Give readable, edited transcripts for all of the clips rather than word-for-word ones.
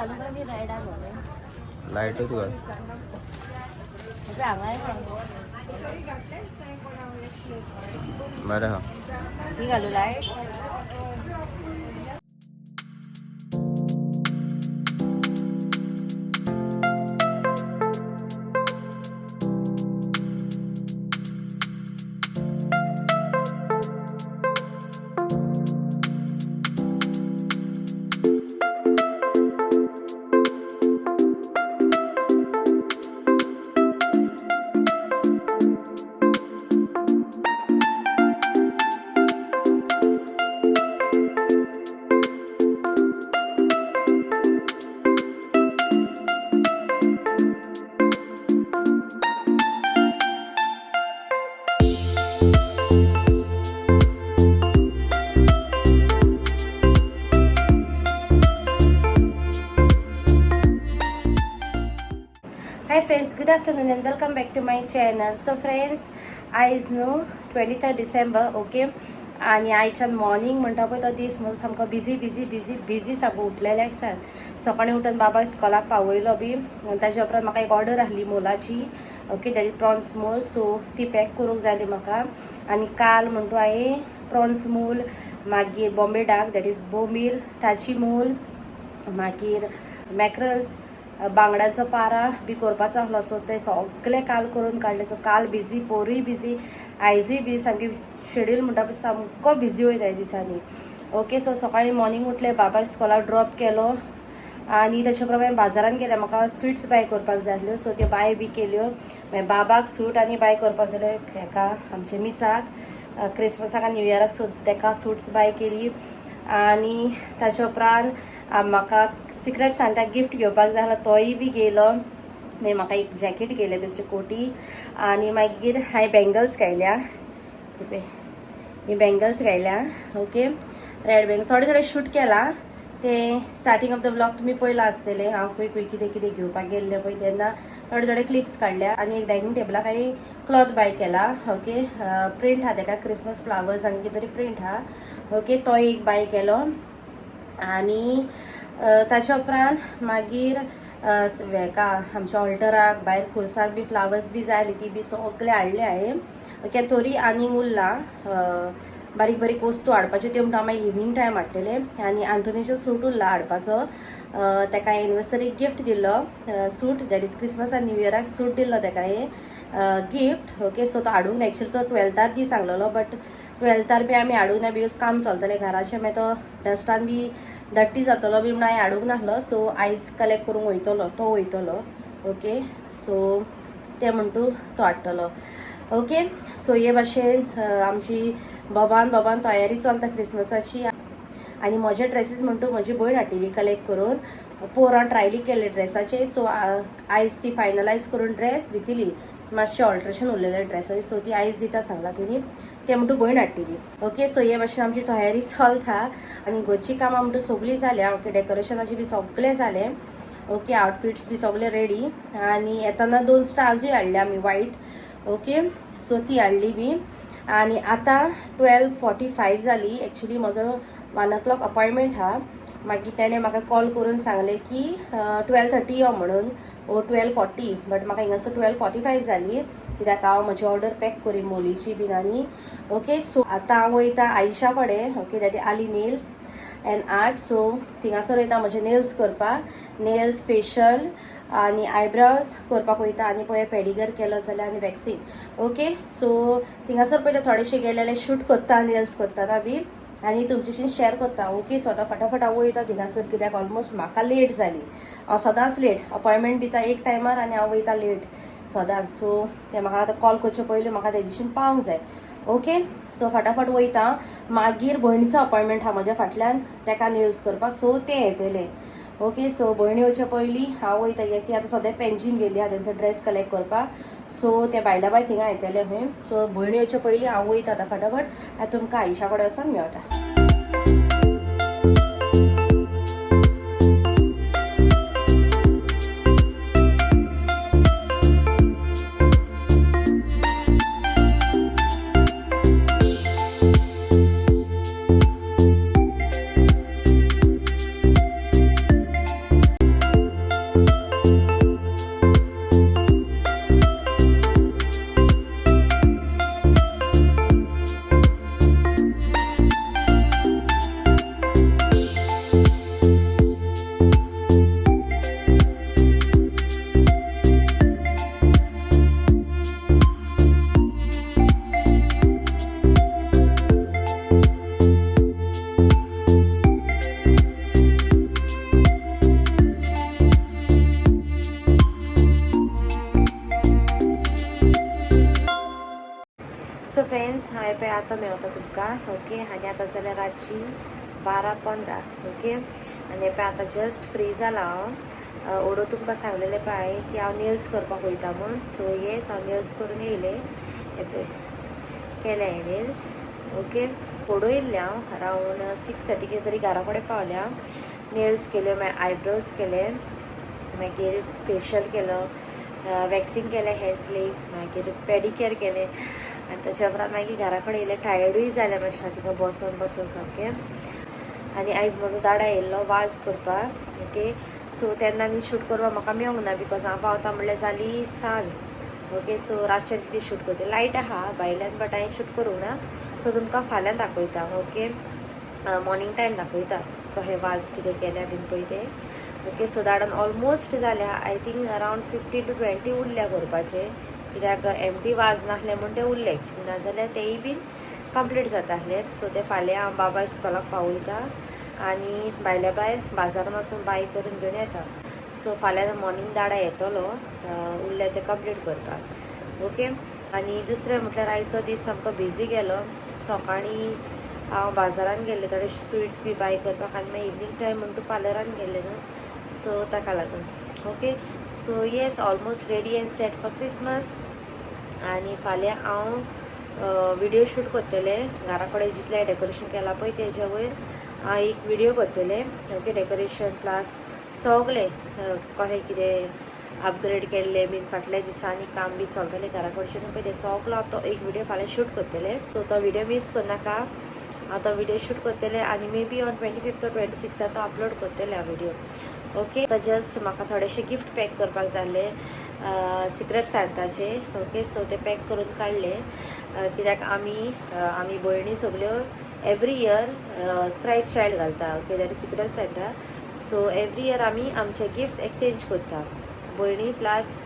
घालूं काय मी रेडान घालूं? लायटूच घाल. म्हणजे हांगाय. बरें आहा. ही घालू light. Hi friends, good afternoon and welcome back to my channel. So friends, आयज न्हू 23 डिसेंबर, ओके. आनी आयच्यान मॉर्निंग म्हणटा पळय तो दीस म्हजो सामको बिजी बिजी बिजी बिजी. सामको उठलेल्याक सान सकाळीं उठून बाबाक स्कॉलाक पावयलो बी. ताच्या उपरांत म्हाका एक ऑर्डर आहली मोलाची, okay, that is prawns mole. So ती पॅक करूंक जाय आसली म्हाका. आनी काल म्हणटू हांवें प्रॉन्स मोल, मागीर बॉम्बे डाक, that is बोंबील ताची मोल, मागीर मॅक्रल्स, बांगड्यांचो पारा बी करपाचो आसलो. सो ते सगळे काल करून काडले. सो काल बिजी, पोरूय बिजी, आयजूय बिजी. सामकी शेड्यूल म्हणटा पळय सामको बिजी वयता ह्या दिसांनी. ओके, सो सकाळीं मॉर्निंग उठले, बाबाक स्कॉलाक ड्रॉप केलो आनी ताचे प्रमाणे बाजारान गेले. म्हाका स्विट्स बाय करपाक जाय आसल्यो, सो त्यो बाय बी केल्यो. मागीर बाबाक सूट आनी बाय करपाक जाय हेका आमच्या मिसाक, क्रिसमसाक आनी न्यू इयराक. सो तेका सुट्स बाय केली. आनी ताच्या उपरांत म्हाका सिक्रेट सांता गिफ्ट घेवपाक जाय आसलो, तोय बी घेयलो. मागीर म्हाका एक जॅकेट घेयलें, बेश्टे कोटी. आनी मागीर हांवें बँगल्स घायल्या, ही बँगल्स घायल्या, ओके, रेड बँगल. थोडे थोडे शूट केला ते स्टार्टिंग ऑफ the vlog तुमी पयला आसतले. हांव खंय खंय कितें कितें घेवपाक गेल्लें पळय तेन्ना थोडे थोडे क्लिप्स काडल्या. आनी एक डायनींग टेबलाक हांवें क्लॉथ बाय केला, ओके. प्रिंट आहा तेका, क्रिसमस फ्लावर्स आनी कितें तरी प्रिंट आहा, ओके, तो एक बाय केलो. आनी ताच्या उपरांत मागीर हेका आमच्या ऑल्टराक भायर खुर्साक बी फ्लावर्स बी जाय आसली, ती बी सगळे हाडले हांवें, ओके. तोरी आनीक उरला बारीक बारीक वस्तू हाडपाच्यो, त्यो म्हणटा मागीर इवनींग टायम हाडटले. आनी आंतोनीचो सूट उरला हाडपाचो. तेका एनिवर्सरीक गिफ्ट दिल्लो सूट, that is Christmas आनी न्यू इयराक सूट दिल्लो तेका हांवें गिफ्ट, ओके. सो तो हाडूंक ना. एक्चुअली तो 12थार दी सांगलेलो, बट 12थार बी आमी हाडूंक ना because काम चलतलें घराचें, मागीर तो डस्टान बी डट्टी जातलो बी म्हणून हांवें हाडूंक नासलो. सो आयज कलेक्ट करूंक वयतलो तो, वयतलो, ओके. सो ते म्हणटू तो हाडटलो, ओके. सो हे भाशेन आमची बोबान बोबान तयारी चलता क्रिसमसाची. आनी म्हजे ड्रेसीस म्हणटू म्हजी भयण हाडटली कलेक्ट करून. पोरां ट्रायली केल्ले ड्रेसाचे. सो आयज ती फायनलायज करून ड्रेस दितली. मातशें ऑल्ट्रेशन उरलेलें ड्रेसाचे, सो ती आयज दिता सांगला तिणी. ते म्हणटू भयण हाडटली, ओके. सो हे भाशेन आमची तयारी चलता. आनी घरची कामां म्हणटू सगळीं जाल्या, ओके. डेकोरेशनाची बी सगळें जालें, ओके. आउटफिट्स बी सगळे रेडी. आनी येताना दोन स्टार्सूय हाडले आमी वायट, ओके. सो ती हाडली बी. आनी आतां 12:45 जाली. एक्चुली म्हजो 1 ओ क्लॉक अपॉयमेंट आहा. मागीर तेणें म्हाका कॉल करून सांगलें की 12:30 यो म्हणून ओ 12:40, बट म्हाका हिंगासर 12:45 जाली कित्याक हांव म्हजी ऑर्डर पॅक करी मोलीची बीन. आनी ओके, सो आतां हांव वयता आयशा कडेन, okay, that is Ali nails and art. So थिंगासर वयता म्हजे नेल्स करपाक, नेल्स, फेशियल आनी आयब्रावज करपाक वयता. आनी पळय पेडिगर केलो जाल्यार आनी वॅक्सिंग, ओके. सो थिंगासर पळयता, थोडेशे गेले शूट करता नेल्स करतना बी आनी तुमच्याशी शेअर करता, ओके. सो आतां फटाफट हांव वयता थिंगासर कित्याक ऑलमोस्ट म्हाका लेट जाली. हांव सदांच लेट, अपॉयमेंट दिता एक टायमार आनी हांव वयता लेट सदांच. सो ते म्हाका आतां कॉल करचे पयलीं म्हाका ते दिशेन पावंक जाय, ओके. सो फटाफट वयता. मागीर भयणीचो अपॉयमेंट आहा म्हज्या फाटल्यान तेका नेल्स करपाक, सो तें येतलें, ओके. सो भयणी वचच्या पयलीं हांव वयता कित्याक ती आतां सद्या पेंजीम गेली आहा तेंचो ड्रेस कलेक्ट करपाक. सो ते बायला बाय थिंगा येतले खंय. सो भयणी वचच्या पयलीं हांव वयता आतां फटाफट. आतां तुमकां आयशा कडेन वचोन मेळटा. आतां मेवता तुमकां. ओके, आनी आतां जाल्यार रातची 12:15. ओके, आनी पळय आतां जस्ट फ्री जाला हांव. ओडो तुमकां सांगलेलें पळय की हांव नेल्स करपाक वयता म्हूण. सो येस, हांव नेल्स करून येयलें. हे पळय केले हांवें नेल्स. ओके, फोडो येयल्लें हांव अरावंड 6:30 कितें तरी घरा कडेन पावलें हांव. नेल्स केले, मागीर आयब्रोज केले, मागीर फेशियल केलो, वॅक्सिंग केलें हँड्स लेग्स, मागीर पेडिक्युअर केलें. आनी ताच्या उपरांत मागीर घरा कडेन येयलें. टायर्डूय जालें मातशें थिंगा बसोन बसोन सामकें. आनी आयज म्हजो दाडा येयल्लो वाज करपाक. ओके, सो तेन्ना न्ही शूट करपाक म्हाका मेवंक ना because हांव पावता म्हणल्यार जाली सांज. ओके, सो रातचें कितें शूट करता, लायट आहा भायल्यान बट हांवें शूट करूंक ना. सो तुमकां फाल्यां दाखयता. ओके, मॉर्निंग टायम दाखयता कशें वाज कितें केल्या बीन पळय तें. ओके, सो दाडान ऑलमोस्ट जाल्या. I think around 15 to 20 उरल्या करपाचे, कित्याक एमटी वाज नासले म्हूण ते उरले, नाजाल्यार तेय बीन कंप्लीट जाता आसले. सो ते फाल्यां हांव बाबा इस्कॉलाक पावयता आनी भायल्या भायर बाजारान वचून बाय करून घेवन येता. सो फाल्यां मॉर्निंग दाडा येतलो उरले ते कंप्लीट करपाक. ओके, आनी दुसरें म्हटल्यार आयचो दीस सामको बिजी गेलो. सकाळीं हांव बाजारान गेल्लें थोडे स्विट्स बी बाय करपाक आनी मागीर इवनींग टायम म्हण तूं पार्लरान गेल्लें न्हू, सो ताका लागून. Okay, so yes, almost ready and set for Christmas. आनी फाल्यां हांव विडियो शूट करतलें. घरा कडेन जितलें डेकोरेशन केलां पळय तेज्या वयर हांव एक विडियो करतलें. ओके, डेकोरेशन प्लस सगळें कशें कितें अपग्रेड केल्लें बीन फाटल्या दिसांनी काम बी चलतलें घरा कडचें न्हू पळय तें सगळो हांव तो एक विडियो फाल्यां शूट करतलें. सो तो विडियो मीस करनाका. हांव तो विडियो शूट करतलें आनी may be on 25th or 26 तो अपलोड करतलें हांव विडियो. ओके, आतां जस्ट म्हाका थोडेशे गिफ्ट पॅक करपाक जाल्ले सिक्रेट सांताचे. ओके, सो ते पॅक करून काडले कित्याक आमी भयणी सगल्यो एवरी इयर क्रायस्ट चायल्ड घालता. Okay, that is Secret Santa. So every year आमी आमचे गिफ्ट्स एक्सचेंज करता, भयणी प्लस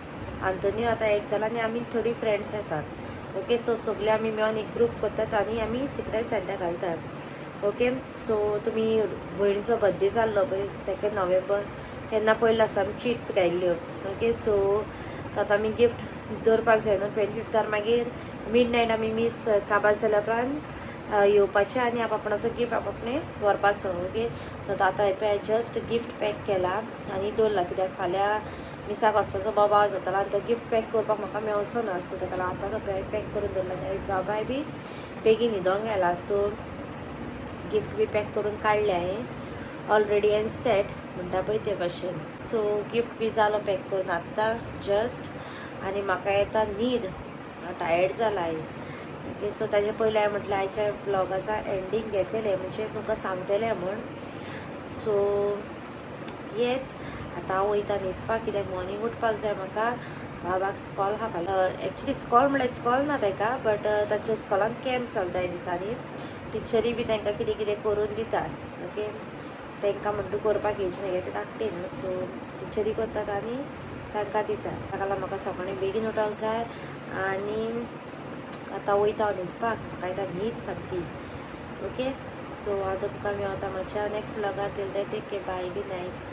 आंतोनियो आतां एड जाला आनी आमी थोडी फ्रेंड्स येतात. ओके, सो सगळे आमी मेळोन एक ग्रूप करतात आनी आमी सिक्रेट सँटा घालतात. ओके, सो तुमी भयणीचो बर्थडे जाल्लो पळय 2 नोव्हेंबर, तेन्ना पयलो आसा आमी चिट्स घायल्ल्यो. ओके, सो आतां आमी गिफ्ट दवरपाक जाय न्हू 25 मागीर मिड नायट आमी मीस काबार जाल्या उपरांत येवपाचें आनी आपणाचो गिफ्ट आपणें व्हरपाचो. ओके, सो आतां पळय जस्ट गिफ्ट पॅक केला आनी दवरला कित्याक फाल्यां मिसाक वचपाचो बोबाळ जातालो आनी तो गिफ्ट पॅक करपाक म्हाका मेवचो ना. सो ताका लागून आतां तो पॅक करून दवरला आनी आयज बाबाय बी बेगीन न्हिदोंक गेला, सो गिफ्ट बी पॅक करून काडले हांवें ऑलरेडी एंड सेट म्हणटा पळय ते भशेन. सो गिफ्ट बी जालो पॅक करून आत्तां जस्ट आनी म्हाका येता न्हीद, हांव टायर्ड जाला आयज. ओके, सो ताजे पयलीं हांवें म्हटलें आयच्या ब्लॉगाचा एंडींग घेतलें, म्हणजे तुमकां सांगतलें म्हूण. सो येस, आतां हांव वयता न्हिदपाक कित्याक मॉर्निंग उठपाक जाय म्हाका. बाबाक स्कॉल आहा फाल्यां. एक्चुली स्कॉल म्हणल्यार स्कॉल ना ताका, बट ताच्या स्कॉलान कॅम्प चलता ह्या दिसांनी. टिचरी बी तांकां कितें कितें करून दितात. ओके, तांकां म्हणटू करपाक येवचें ना कित्याक ते धाकटे न्हू, सो टिचरी करतात आनी तांकां दितात. ताका लागून म्हाका सकाळीं बेगीन उठोंक जाय आनी आतां वयता हांव न्हिदपाक. म्हाका येता न्हीद सामकी. ओके, सो हांव तुमकां मेवता म्हज्या next व्लॉगार. Till then, take care, bye, good night.